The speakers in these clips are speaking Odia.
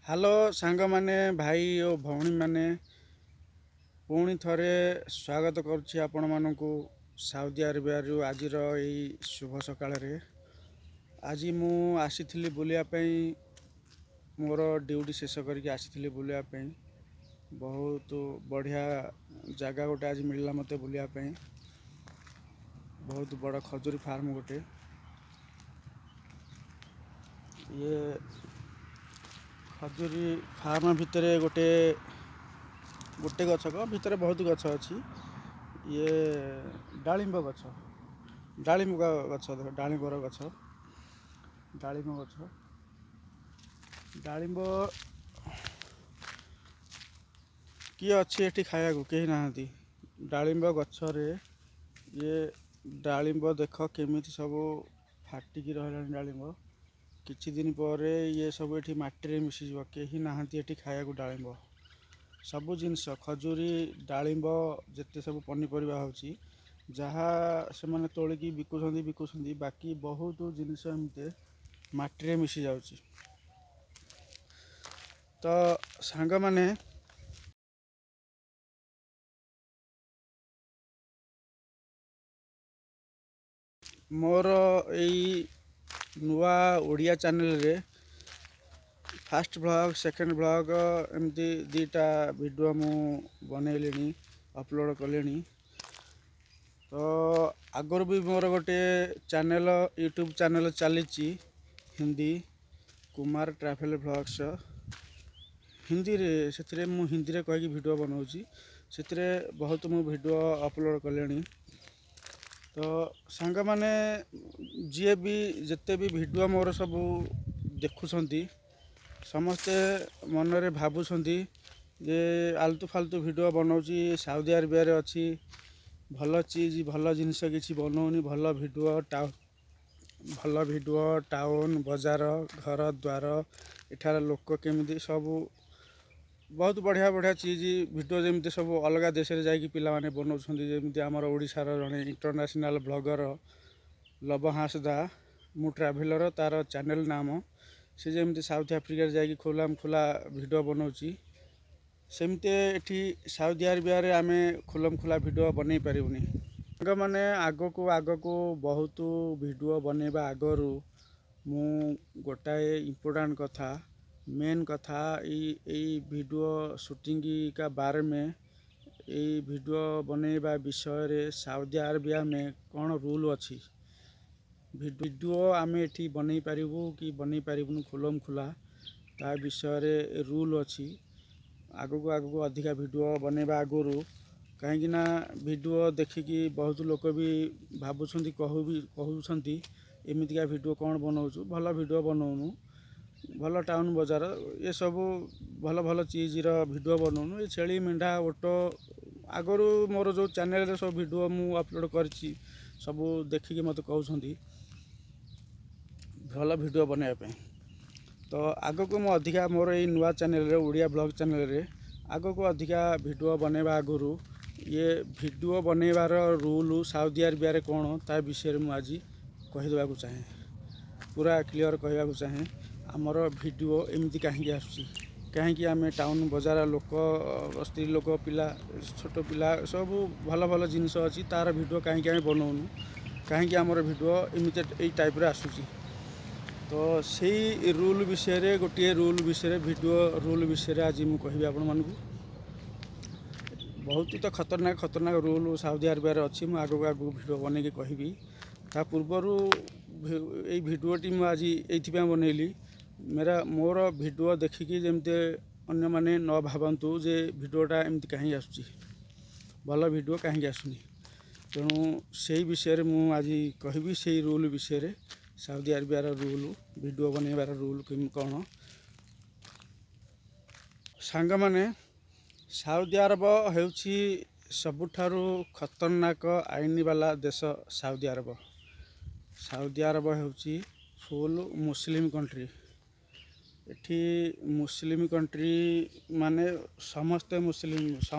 ହ୍ୟାଲୋ ସାଙ୍ଗମାନେ, ଭାଇ ଓ ଭଉଣୀମାନେ, ପୁଣି ଥରେ ସ୍ୱାଗତ କରୁଛି ଆପଣମାନଙ୍କୁ ସାଉଦି ଆରବିଆରୁ। ଆଜିର ଏଇ ଶୁଭ ସକାଳରେ ଆଜି ମୁଁ ଆସିଥିଲି ବୁଲିବା ପାଇଁ। ମୋର ଡ୍ୟୁଟି ଶେଷ କରିକି ଆସିଥିଲି ବୁଲିବା ପାଇଁ। ବହୁତ ବଢ଼ିଆ ଜାଗା ଗୋଟେ ଆଜି ମିଳିଲା ମୋତେ ବୁଲିବା ପାଇଁ। ବହୁତ ବଡ଼ ଖଜୁରୀ ଫାର୍ମ ଗୋଟେ। ଇଏ ଖଜୁରୀ ଫାର୍ମ ଭିତରେ ଗୋଟେ ଗୋଟେ ଗଛ କଣ, ଭିତରେ ବହୁତ ଗଛ ଅଛି। ଇଏ ଡାଳିମ୍ବ ଗଛ, ଡାଳିମ୍ବ ଗଛ ଦେଖ, ଡାଳିମ୍ବର ଗଛ, ଡାଳିମ୍ବ ଗଛ, ଡାଳିମ୍ବ। କିଏ ଅଛି ଏଠି ଖାଇବାକୁ? କେହି ନାହାନ୍ତି। ଡାଳିମ୍ବ ଗଛରେ ଇଏ ଡାଳିମ୍ବ ଦେଖ କେମିତି ସବୁ ଫାଟିକି ରହିଲାଣି ଡାଳିମ୍ବ। କିଛି ଦିନ ପରେ ଇଏ ସବୁ ଏଠି ମାଟିରେ ମିଶିଯିବ। କେହି ନାହାନ୍ତି ଏଠି ଖାଇବାକୁ ଡାଳିମ୍ବ। ସବୁ ଜିନିଷ, ଖଜୁରୀ, ଡାଳିମ୍ବ, ଯେତେ ସବୁ ପନିପରିବା ହେଉଛି, ଯାହା ସେମାନେ ତୋଳିକି ବିକୁଛନ୍ତି ବିକୁଛନ୍ତି, ବାକି ବହୁତ ଜିନିଷ ଏମିତି ମାଟିରେ ମିଶି ଯାଉଛି। ତ ସାଙ୍ଗମାନେ, ମୋର ଏଇ ନୂଆ ଓଡ଼ିଆ ଚ୍ୟାନେଲରେ ଫାଷ୍ଟ ଭ୍ଲଗ୍, ସେକେଣ୍ଡ ଭ୍ଲଗ୍, ଏମିତି ଦୁଇଟା ଭିଡ଼ିଓ ମୁଁ ବନେଇଲିଣି, ଅପଲୋଡ଼ କଲିଣି। ତ ଆଗରୁ ବି ମୋର ଗୋଟିଏ ଚ୍ୟାନେଲ, ୟୁଟ୍ୟୁବ୍ ଚ୍ୟାନେଲ ଚାଲିଛି, ହିନ୍ଦୀ କୁମାର ଟ୍ରାଭେଲ୍ ଭ୍ଲଗ୍ସ। ହିନ୍ଦୀରେ, ସେଥିରେ ମୁଁ ହିନ୍ଦୀରେ କହିକି ଭିଡ଼ିଓ ବନାଉଛି। ସେଥିରେ ବହୁତ ମୁଁ ଭିଡ଼ିଓ ଅପଲୋଡ଼ କଲିଣି। ତ ସାଙ୍ଗମାନେ, ଯିଏ ବି ଯେତେ ବି ଭିଡ଼ିଓ ମୋର ସବୁ ଦେଖୁଛନ୍ତି, ସମସ୍ତେ ମନରେ ଭାବୁଛନ୍ତି ଯେ ଆଲତୁ ଫାଲତୁ ଭିଡ଼ିଓ ବନାଉଛି, ସାଉଦି ଆରବିଆରେ ଅଛି, ଭଲ ଚିଜ୍ ଭଲ ଜିନିଷ କିଛି ବନଉନି, ଭଲ ଭିଡ଼ିଓ ଟାଉନ୍ ବଜାର, ଘର ଦ୍ୱାର, ଏଠାର ଲୋକ କେମିତି, ସବୁ ବହୁତ ବଢ଼ିଆ ବଢ଼ିଆ ଚିଜ୍ ଭିଡ଼ିଓ ଯେମିତି ସବୁ ଅଲଗା ଦେଶରେ ଯାଇକି ପିଲାମାନେ ବନାଉଛନ୍ତି। ଯେମିତି ଆମର ଓଡ଼ିଶାର ଜଣେ ଇଣ୍ଟରନ୍ୟାସନାଲ୍ ବ୍ଲଗର ଲବ ହାଁସଦା, ମୁଁ ଟ୍ରାଭେଲର ତାର ଚ୍ୟାନେଲ୍ ନାମ, ସେ ଯେମିତି ସାଉଥ ଆଫ୍ରିକାରେ ଯାଇକି ଖୋଲାମ ଖୋଲା ଭିଡ଼ିଓ ବନାଉଛି, ସେମିତି ଏଠି ସାଉଦି ଆରବିଆରେ ଆମେ ଖୋଲମ ଖୋଲା ଭିଡ଼ିଓ ବନେଇ ପାରିବୁନି। ସାଙ୍ଗମାନେ, ଆଗକୁ ଆଗକୁ ବହୁତ ଭିଡ଼ିଓ ବନେଇବା ଆଗରୁ ମୁଁ ଗୋଟାଏ ଇମ୍ପୋର୍ଟାଣ୍ଟ କଥା, ମେନ୍ କଥା, ଏଇ ଏଇ ଭିଡ଼ିଓ ସୁଟିଂ का बारे में, ଏଇ ଭିଡ଼ିଓ ବନେଇବା ବିଷୟରେ ସାଉଦି ଆରବିଆ में କ'ଣ ରୁଲ୍ ଅଛି, ଭିଡ଼ିଓ ଆମେ ଏଠି ବନେଇ ପାରିବୁ କି ବନେଇ ପାରିବୁନୁ ଖୋଲମ ଖୋଲା, ତା ବିଷୟରେ ରୁଲ୍ ଅଛି। ଆଗକୁ ଆଗକୁ ଅଧିକା ଭିଡ଼ିଓ ବନେଇବା ଆଗରୁ, କାହିଁକି ନା ଭିଡ଼ିଓ ଦେଖିକି ବହୁତ ଲୋକ ବି ଭାବୁଛନ୍ତି, କହୁ ବି କହୁଛନ୍ତି, ଏମିତିକା ଭିଡ଼ିଓ କ'ଣ ବନଉଛୁ, ଭଲ ଭିଡ଼ିଓ ବନଉନୁ, ଭଲ ଟାଉନ୍ ବଜାର ଏସବୁ ଭଲ ଭଲ ଚିଜ୍ର ଭିଡ଼ିଓ ବନଉନୁ, ଏ ଛେଳି, ମେଣ୍ଢା, ଓଟ। ଆଗରୁ ମୋର ଯେଉଁ ଚ୍ୟାନେଲରେ ସବୁ ଭିଡ଼ିଓ ମୁଁ ଅପଲୋଡ଼ କରିଛି, ସବୁ ଦେଖିକି ମୋତେ କହୁଛନ୍ତି ଭଲ ଭିଡ଼ିଓ ବନେଇବା ପାଇଁ। ତ ଆଗକୁ ମୁଁ ଅଧିକା ମୋର ଏଇ ନୂଆ ଚ୍ୟାନେଲରେ, ଓଡ଼ିଆ ବ୍ଲଗ୍ ଚ୍ୟାନେଲରେ ଆଗକୁ ଅଧିକା ଭିଡ଼ିଓ ବନେଇବା ଆଗରୁ ଇଏ ଭିଡ଼ିଓ ବନେଇବାର ରୁଲ୍ ସାଉଦି ଆରବିଆରେ କ'ଣ, ତା ବିଷୟରେ ମୁଁ ଆଜି କହିଦେବାକୁ ଚାହେଁ, ପୁରା କ୍ଲିଅର୍ କହିବାକୁ ଚାହେଁ। ଆମର ଭିଡ଼ିଓ ଏମିତି କାହିଁକି ଆସୁଛି, କାହିଁକି ଆମେ ଟାଉନ୍ ବଜାର ଲୋକ, ସ୍ତ୍ରୀ ଲୋକ, ପିଲା, ଛୋଟ ପିଲା, ସବୁ ଭଲ ଭଲ ଜିନିଷ ଅଛି, ତାର ଭିଡ଼ିଓ କାହିଁକି ଆମେ ବନଉନୁ, କାହିଁକି ଆମର ଭିଡ଼ିଓ ଏମିତି ଏଇ ଟାଇପ୍ର ଆସୁଛି? ତ ସେଇ ରୁଲ୍ ବିଷୟରେ, ଗୋଟିଏ ରୁଲ୍ ବିଷୟରେ, ଭିଡ଼ିଓ ରୁଲ୍ ବିଷୟରେ ଆଜି ମୁଁ କହିବି ଆପଣମାନଙ୍କୁ। ବହୁତ ତ ଖତରନାକ ଖତରନାକ ରୁଲ୍ ସାଉଦି ଆରବିଆରେ ଅଛି। ମୁଁ ଆଗକୁ ଆଗକୁ ଭିଡ଼ିଓ ବନେଇକି କହିବି। ତା ପୂର୍ବରୁ ଏଇ ଭିଡ଼ିଓଟି ମୁଁ ଆଜି ଏଇଥିପାଇଁ ବନେଇଲି, ମୋର ଭିଡ଼ିଓ ଦେଖିକି ଯେମିତି ଅନ୍ୟମାନେ ନ ଭାବନ୍ତୁ ଯେ ଭିଡ଼ିଓଟା ଏମିତି କାହିଁକି ଆସୁଛି, ଭଲ ଭିଡ଼ିଓ କାହିଁକି ଆସୁନି। ତେଣୁ ସେଇ ବିଷୟରେ ମୁଁ ଆଜି କହିବି, ସେଇ ରୁଲ୍ ବିଷୟରେ, ସାଉଦି ଆରବିଆର ରୁଲ୍, ଭିଡ଼ିଓ ବନେଇବାର ରୁଲ୍ କେମିତି କ'ଣ। ସାଙ୍ଗମାନେ, ସାଉଦି ଆରବ ହେଉଛି ସବୁଠାରୁ ଖତରନାକ ଆଇନବାଲା ଦେଶ। ସାଉଦି ଆରବ, ସାଉଦି ଆରବ ହେଉଛି ଫୁଲ୍ ମୁସଲିମ କଣ୍ଟ୍ରି। ଏଠି ମୁସଲିମ କଣ୍ଟ୍ରି ମାନେ ସମସ୍ତେ ମୁସଲିମ,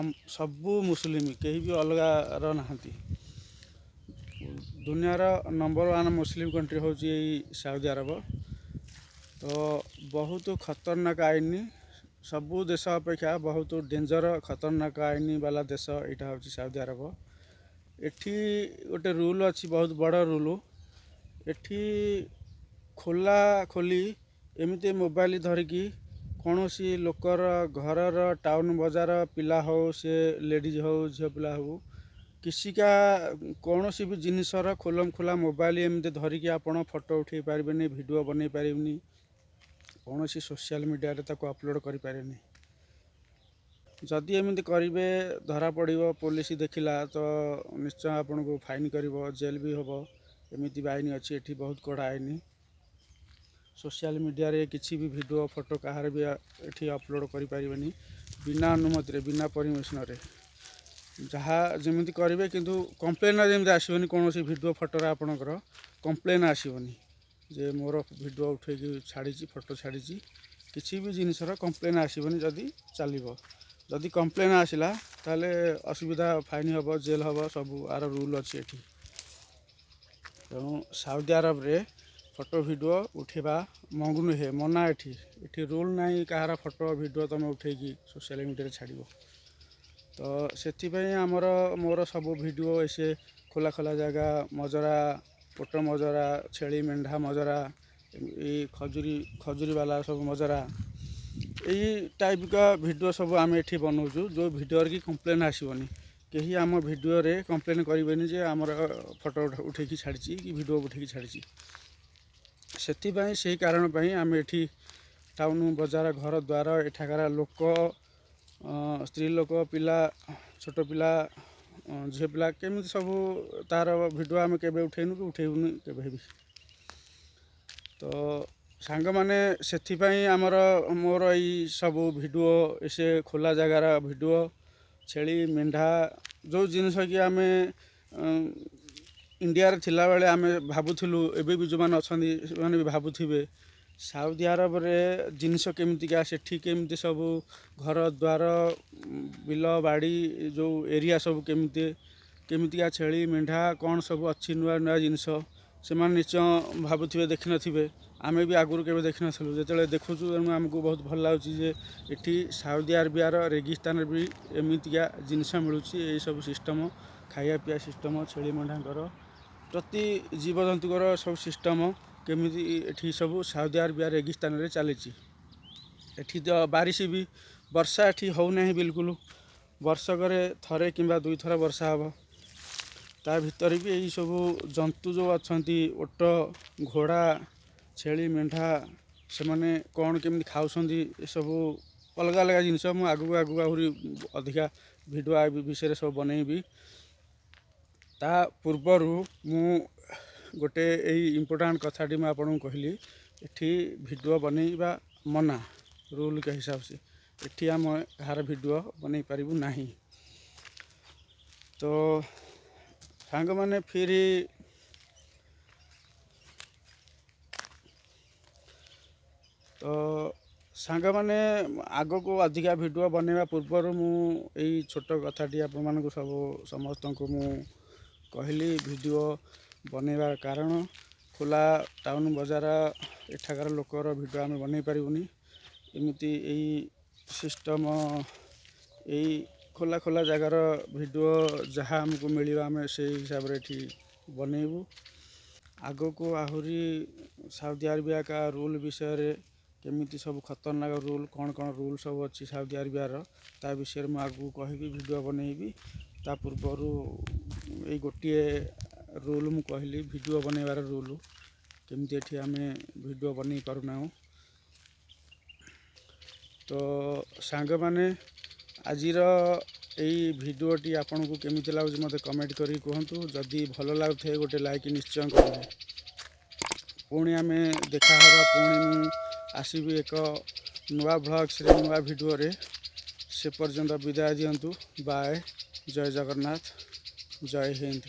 ସବୁ ମୁସଲିମ, କେହି ବି ଅଲଗାର ନାହାନ୍ତି। ଦୁନିଆର ନମ୍ବର ୱାନ୍ ମୁସଲିମ କଣ୍ଟ୍ରି ହେଉଛି ଏଇ ସାଉଦି ଆରବ। ତ ତ ବହୁତ ଖତରନାକ ଆଇନ। ସବୁ ଦେଶ ଅପେକ୍ଷା ବହୁତ ଡେଞ୍ଜର, ଖତରନାକ ଆଇନ ବାଲା ଦେଶ ଏଇଟା ହେଉଛି ସାଉଦି ଆରବ। ଏଠି ଗୋଟେ ରୁଲ୍ ଅଛି, ବହୁତ ବଡ଼ ରୁଲ୍। ଏଠି ଖୋଲା ଖୋଲି ଏମିତି ମୋବାଇଲ ଧରିକି କୌଣସି ଲୋକର ଘରର, ଟାଉନ୍ ବଜାର ପିଲା ହଉ, ସେ ଲେଡ଼ିଜ୍ ହଉ, ଝିଅ ପିଲା ହଉ, କିଛିକା କୌଣସି ବି ଜିନିଷର ଖୋଲମ ଖୋଲା ମୋବାଇଲ ଏମିତି ଧରିକି ଆପଣ ଫଟୋ ଉଠାଇ ପାରିବେନି, ଭିଡ଼ିଓ ବନେଇ ପାରିବେନି, କୌଣସି ସୋସିଆଲ ମିଡ଼ିଆରେ ତାକୁ ଅପଲୋଡ଼ କରିପାରିବେନି। ଯଦି ଏମିତି କରିବେ, ଧରା ପଡ଼ିବ, ପୋଲିସ ଦେଖିଲା ତ ନିଶ୍ଚୟ ଆପଣଙ୍କୁ ଫାଇନ୍ କରିବ, ଜେଲ୍ ବି ହେବ। ଏମିତି ବି ଆଇନ ଅଛି ଏଠି, ବହୁତ କଡ଼ା ଆଇନ। ସୋସିଆଲ ମିଡ଼ିଆରେ କିଛି ବି ଭିଡ଼ିଓ, ଫଟୋ କାହାର ବି ଏଠି ଅପଲୋଡ଼ କରିପାରିବେନି ବିନା ଅନୁମତିରେ, ବିନା ପରମିସନରେ। ଯାହା ଯେମିତି କରିବେ, କିନ୍ତୁ କମ୍ପ୍ଲେନ୍ ଯେମିତି ଆସିବନି। କୌଣସି ଭିଡ଼ିଓ ଫଟୋରେ ଆପଣଙ୍କର କମ୍ପ୍ଲେନ୍ ଆସିବନି ଯେ ମୋର ଭିଡ଼ିଓ ଉଠେଇକି ଛାଡ଼ିଛି, ଫଟୋ ଛାଡ଼ିଛି। କିଛି ବି ଜିନିଷର କମ୍ପ୍ଲେନ୍ ଆସିବନି ଯଦି ଚାଲିବ। ଯଦି କମ୍ପ୍ଲେନ୍ ଆସିଲା, ତାହେଲେ ଅସୁବିଧା, ଫାଇନ୍ ହେବ, ଜେଲ୍ ହେବ, ସବୁ ଆର ରୁଲ୍ ଅଛି ଏଠି। ତେଣୁ ସାଉଦି ଆରବରେ ଫଟୋ ଭିଡ଼ିଓ ଉଠେଇବା ମଙ୍ଗୁ ନୁହେଁ, ମନା ଏଠି। ଏଠି ରୁଲ୍ ନାହିଁ କାହାର ଫଟୋ ଭିଡ଼ିଓ ତୁମେ ଉଠେଇକି ସୋସିଆଲ ମିଡ଼ିଆରେ ଛାଡ଼ିବ। ତ ସେଥିପାଇଁ ଆମର ମୋର ସବୁ ଭିଡ଼ିଓ ସେ ଖୋଲା ଖୋଲା ଜାଗା, ମଜରା, ଓଟ ମଜରା, ଛେଳି ମେଣ୍ଢା ମଜରା, ଏଇ ଖଜୁରୀ ବାଲା ସବୁ ମଜରା, ଏଇ ଟାଇପ୍କା ଭିଡ଼ିଓ ସବୁ ଆମେ ଏଠି ବନାଉଛୁ, ଯେଉଁ ଭିଡ଼ିଓରେ କି କମ୍ପ୍ଲେନ୍ ଆସିବନି। କେହି ଆମ ଭିଡ଼ିଓରେ କମ୍ପ୍ଲେନ୍ କରିବେନି ଯେ ଆମର ଫଟୋ ଉଠେଇକି ଛାଡ଼ିଛି କି ଭିଡ଼ିଓ ଉଠେଇକି ଛାଡ଼ିଛି। ସେଥିପାଇଁ, ସେଇ କାରଣ ପାଇଁ ଆମେ ଏଠି ଟାଉନ୍ ବଜାର, ଘର ଦ୍ୱାର, ଏଠାକାର ଲୋକ, ସ୍ତ୍ରୀ ଲୋକ, ପିଲା, ଛୋଟ ପିଲା, ଝିଅ ପିଲା କେମିତି ସବୁ, ତାର ଭିଡ଼ିଓ ଆମେ କେବେ ଉଠେଇନୁ କି ଉଠେଇବୁନି କେବେ ବି। ତ ସାଙ୍ଗମାନେ, ସେଥିପାଇଁ ଆମର ମୋର ଏଇ ସବୁ ଭିଡ଼ିଓ, ସେ ଖୋଲା ଜାଗାର ଭିଡ଼ିଓ, ଛେଳି ମେଣ୍ଢା, ଯେଉଁ ଜିନିଷ କି ଆମେ ଇଣ୍ଡିଆରେ ଥିଲାବେଳେ ଆମେ ଭାବୁଥିଲୁ, ଏବେ ବି ଯେଉଁମାନେ ଅଛନ୍ତି ସେମାନେ ବି ଭାବୁଥିବେ, ସାଉଦି ଆରବରେ ଜିନିଷ କେମିତିକା, ସେଠି କେମିତି ସବୁ ଘର ଦ୍ୱାର, ବିଲ ବାଡ଼ି, ଯେଉଁ ଏରିଆ ସବୁ କେମିତି କେମିତିକା, ଛେଳି ମେଣ୍ଢା କ'ଣ ସବୁ ଅଛି, ନୂଆ ନୂଆ ଜିନିଷ, ସେମାନେ ନିଶ୍ଚୟ ଭାବୁଥିବେ, ଦେଖିନଥିବେ। ଆମେ ବି ଆଗରୁ କେବେ ଦେଖିନଥିଲୁ। ଯେତେବେଳେ ଦେଖୁଛୁ, ତେଣୁ ଆମକୁ ବହୁତ ଭଲ ଲାଗୁଛି ଯେ ଏଠି ସାଉଦି ଆରବିଆର ରେଗିସ୍ତାନରେ ବି ଏମିତିକା ଜିନିଷ ମିଳୁଛି। ଏଇସବୁ ସିଷ୍ଟମ, ଖାଇବା ପିଇବା ସିଷ୍ଟମ, ଛେଳି ମେଣ୍ଢାଙ୍କର, ପ୍ରତି ଜୀବଜନ୍ତୁଙ୍କର ସବୁ ସିଷ୍ଟମ କେମିତି ଏଠି ସବୁ ସାଉଦି ଆରବିଆ ରେଗିସ୍ତାନରେ ଚାଲିଛି। ଏଠି ତ ବାରିଶ ବି, ବର୍ଷା ଏଠି ହେଉନାହିଁ ବିଲକୁଲ। ବର୍ଷକରେ ଥରେ କିମ୍ବା ଦୁଇଥର ବର୍ଷା ହେବ। ତା ଭିତରେ ବି ଏଇ ସବୁ ଜନ୍ତୁ ଯେଉଁ ଅଛନ୍ତି, ଓଟ, ଘୋଡ଼ା, ଛେଳି, ମେଣ୍ଢା, ସେମାନେ କ'ଣ କେମିତି ଖାଉଛନ୍ତି, ଏସବୁ ଅଲଗା ଅଲଗା ଜିନିଷ। ମୁଁ ଆଗକୁ ଆଗକୁ ଆହୁରି ଅଧିକା ଭିଡ଼ିଓ ବିଷୟରେ ସବୁ ବନେଇବି। ତା ପୂର୍ବରୁ ମୁଁ ଗୋଟେ ଏଇ ଇମ୍ପୋର୍ଟାଣ୍ଟ କଥାଟି ମୁଁ ଆପଣଙ୍କୁ କହିଲି। ଏଠି ଭିଡ଼ିଓ ବନେଇବା ମନା ରୁଲ୍ के हिसाब से। ଏଠି ଆମେ କାହାର ଭିଡ଼ିଓ ବନେଇ ପାରିବୁ ନାହିଁ। ତ ସାଙ୍ଗମାନେ, ଫିରି ତ ସାଙ୍ଗମାନେ, ଆଗକୁ ଅଧିକା ଭିଡ଼ିଓ ବନେଇବା ପୂର୍ବରୁ ମୁଁ ଏଇ ଛୋଟ କଥାଟି ଆପଣମାନଙ୍କୁ ସବୁ ସମସ୍ତଙ୍କୁ ମୁଁ କହିଲି। ଭିଡ଼ିଓ ବନେଇବାର କାରଣ, ଖୋଲା ଟାଉନ୍ ବଜାର ଏଠାକାର ଲୋକର ଭିଡ଼ିଓ ଆମେ ବନେଇ ପାରିବୁନି। ଏମିତି ଏଇ ସିଷ୍ଟମ, ଏଇ ଖୋଲା ଖୋଲା ଜାଗାର ଭିଡ଼ିଓ ଯାହା ଆମକୁ ମିଳିବ, ଆମେ ସେଇ ହିସାବରେ ଏଠି ବନେଇବୁ। ଆଗକୁ ଆହୁରି ସାଉଦି ଆରବିଆ କା ରୁଲ୍ ବିଷୟରେ, କେମିତି ସବୁ ଖତରନାକ ରୁଲ୍, କ'ଣ କ'ଣ ରୁଲ୍ ସବୁ ଅଛି ସାଉଦି ଆରବିଆର, ତା ବିଷୟରେ ମୁଁ ଆଗକୁ କହିବି, ଭିଡ଼ିଓ ବନେଇବି। ତା ପୂର୍ବରୁ ଏଇ ଗୋଟିଏ ରୁଲ୍ ମୁଁ କହିଲି, ଭିଡ଼ିଓ ବନେଇବାର ରୁଲ୍, କେମିତି ଏଠି ଆମେ ଭିଡ଼ିଓ ବନେଇ ପାରୁନାହୁଁ। ତ ସାଙ୍ଗମାନେ, ଆଜିର ଏଇ ଭିଡ଼ିଓଟି ଆପଣଙ୍କୁ କେମିତି ଲାଗୁଛି, ମୋତେ କମେଣ୍ଟ କରିକି କୁହନ୍ତୁ। ଯଦି ଭଲ ଲାଗୁଥାଏ, ଗୋଟେ ଲାଇକ୍ ନିଶ୍ଚୟ କରିବେ। ପୁଣି ଆମେ ଦେଖା ହେବା। ପୁଣି ମୁଁ ଆସିବି ଏକ ନୂଆ ଭ୍ଲଗ୍ସରେ, ନୂଆ ଭିଡ଼ିଓରେ। ସେ ପର୍ଯ୍ୟନ୍ତ ବିଦାୟ ଦିଅନ୍ତୁ। ବାଏ। ଜୟ ଜଗନ୍ନାଥ, ଜୟ ହିନ୍ଦ।